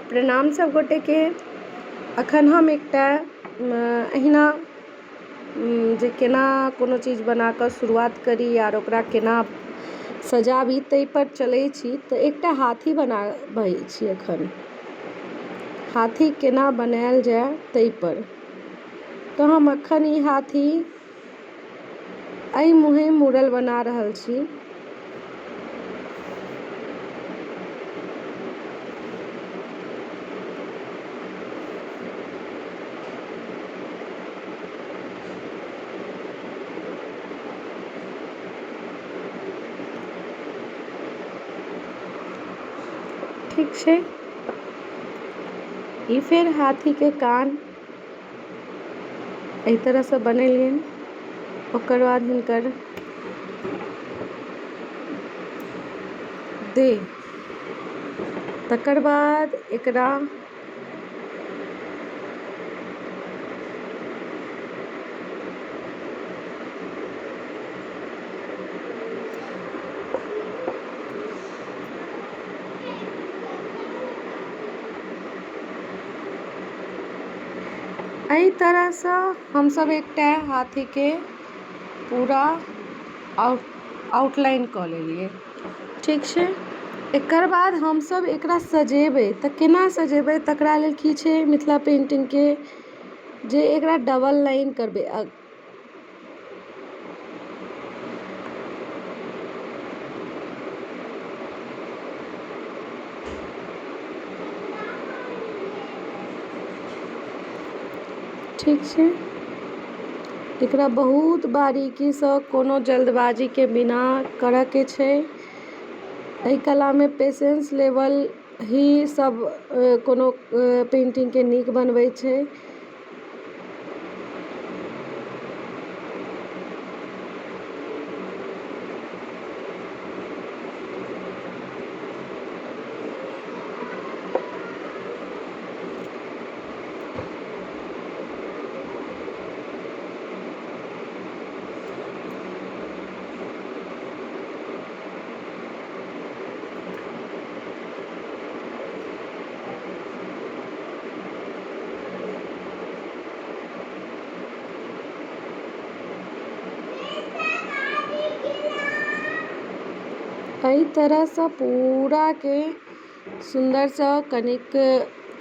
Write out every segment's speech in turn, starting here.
प्रणाम सब गोटेके। अखन हम एकटा अहिना जे केना कोनो चीज बनाकऽ शुरुआत करी आर ओकरा केना सजाबी ताहिपर चलै छी, तऽ एकटा हाथी बनाबै छी। अखन हाथी केना बनायल जाय ताहिपर तऽ हम अखन ई हाथी एहि मुँहे मुड़ल बना रहल छी। ठीक छै, ई फेर हाथीके कान एहि तरहसँ बनेलियनि। ओकर बाद हिनकर देह, तकर बाद एकरा एहि तरहसँ हमसब एकटा हाथीके पूरा आउटलाइन कऽ लेलियै। ठीक छै, एकर बाद हमसब एकरा सजेबै, तऽ केना सजेबै? तकरा लेल की छै मिथिला पेन्टिंगके जे एकरा डबल लाइन करबै। ठीक छै, एकरा बहुत बारीकीसँ कोनो जल्दबाजीके बिना करऽके छै। एहि कलामे पेशेंस लेवल ही सब कोनो पेन्टिंगके नीक बनबै छै। एहि तरहसँ पूराके सुन्दरसँ कनिक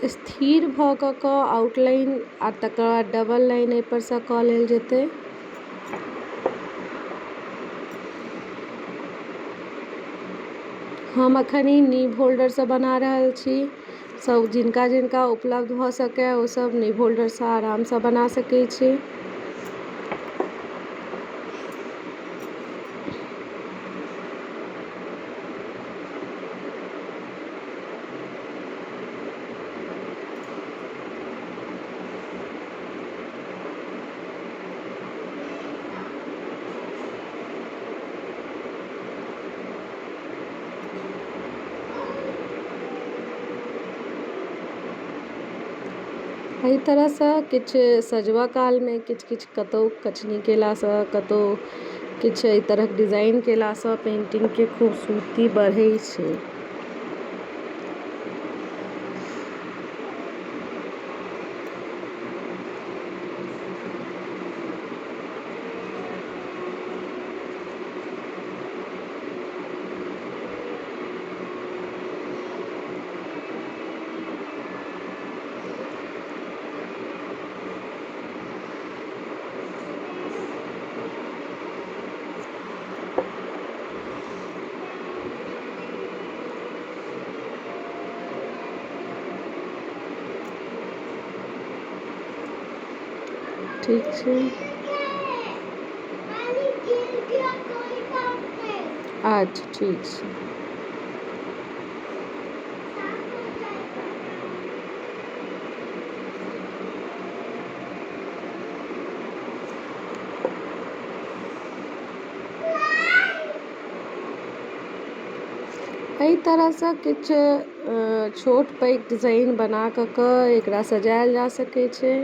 स्थिर भऽ कऽ कऽ आउटलाइन आ तकर बाद डबल लाइन एहिपर सँ कऽ लेल जेतै। हम अखन ई नीब होल्डरसँ बना रहल छी। सब जिनका जिनका उपलब्ध भऽ सकय, ओ सब नीब होल्डरसँ आरामसँ बना सकै छी। एहि तरहसँ किछु सजबऽ कालमे किछु किछु कतहु कचनी केलासँ, कतहु किछु एहि तरहक डिजाइन केलासँ पेन्टिंगके खूबसूरती बढ़ै छै। ठीक छै। अच्छा, ठीक छै। एहि तरहसँ किछु छोट पैघ डिजाइन बना कऽ कऽ एकरा सजायल जा सकै छै।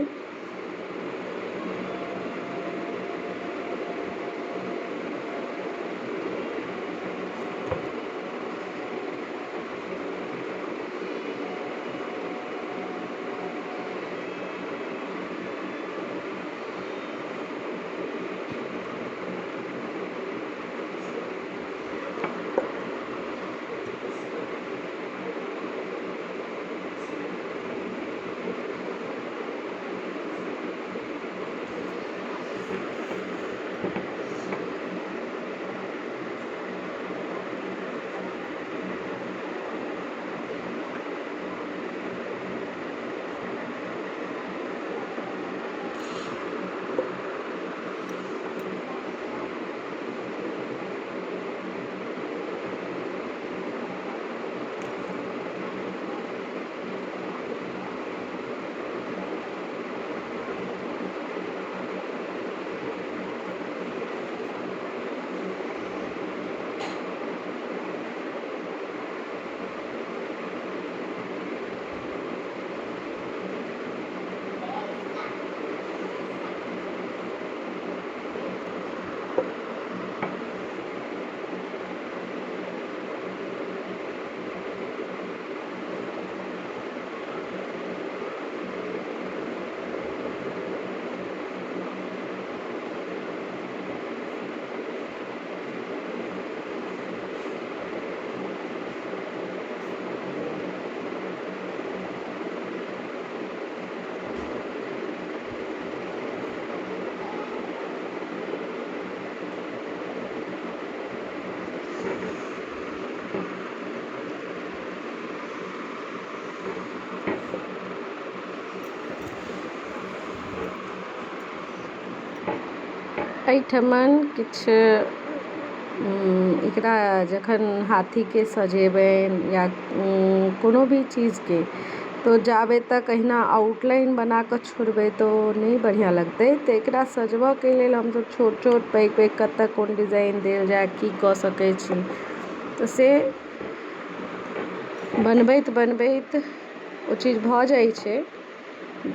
एहिठमन किछु एकरा जखन हाथीके सजेबनि या कोनो भी चीजके, तऽ जाबे तक अहिना आउटलाइन बनाकऽ छोड़बै तऽ ओ नहि बढ़िआँ लगतै। तऽ एकरा सजबऽके लेल हमसब छोट छोट, पैघ पैघ, कतऽ कोन डिजाइन देल जाय, की कऽ सकै छी, तऽ से बनबैत बनबैत ओ चीज भऽ जाइ छै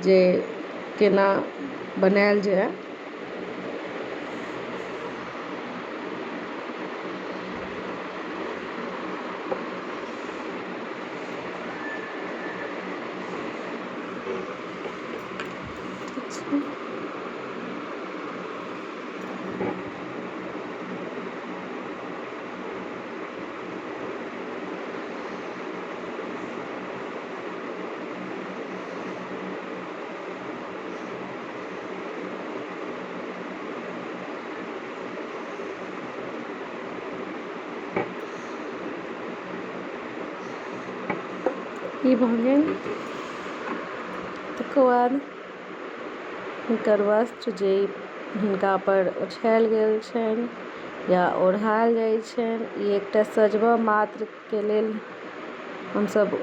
जे केना बनायल जाय। ठीक छै। ई भऽ गेल। तकर बाद हुनकर वस्त्र जे हिनका पर ओछायल गेल छनि या ओढ़ायल जाइ छनि, ई एकटा सजबऽ मात्रके लेल हमसब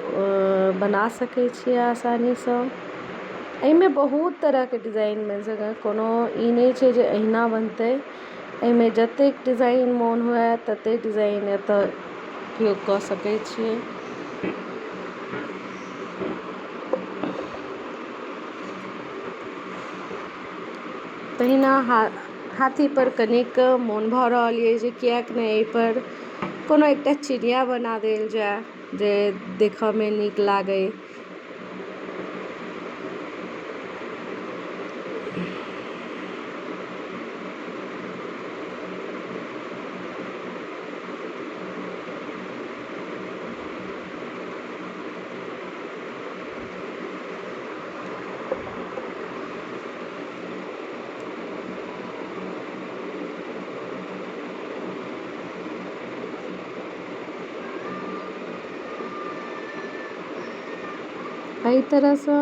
बना सकै छियै आसानीसँ। एहिमे बहुत तरहके डिजाइन बनि सकैए। कोनो ई नहि छै जे अहिना बनतै। एहिमे जतेक डिजाइन मोन हुए, ततेक डिजाइन एतऽ उपयोग कऽ सकै छियै। तहिना हाथीपर कनिक मोन भऽ रहल अइ जे किएक नहि एहिपर कोनो एकटा चिड़िया बना देल जाय जे देखऽमे नीक लागै। एहि तरहसँ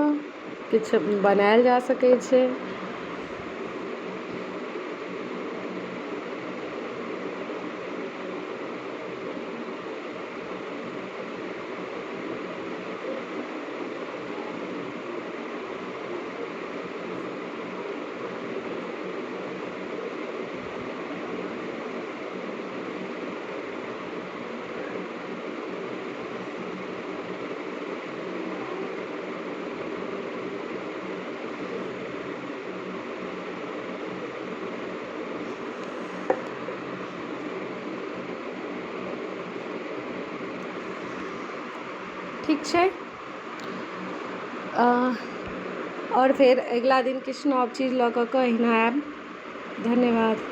किछु बनायल जा सकै छै। ठीक छै। आओर फेर अगिला दिन किछु नव चीज लऽ कऽ अहिना आयब। धन्यवाद।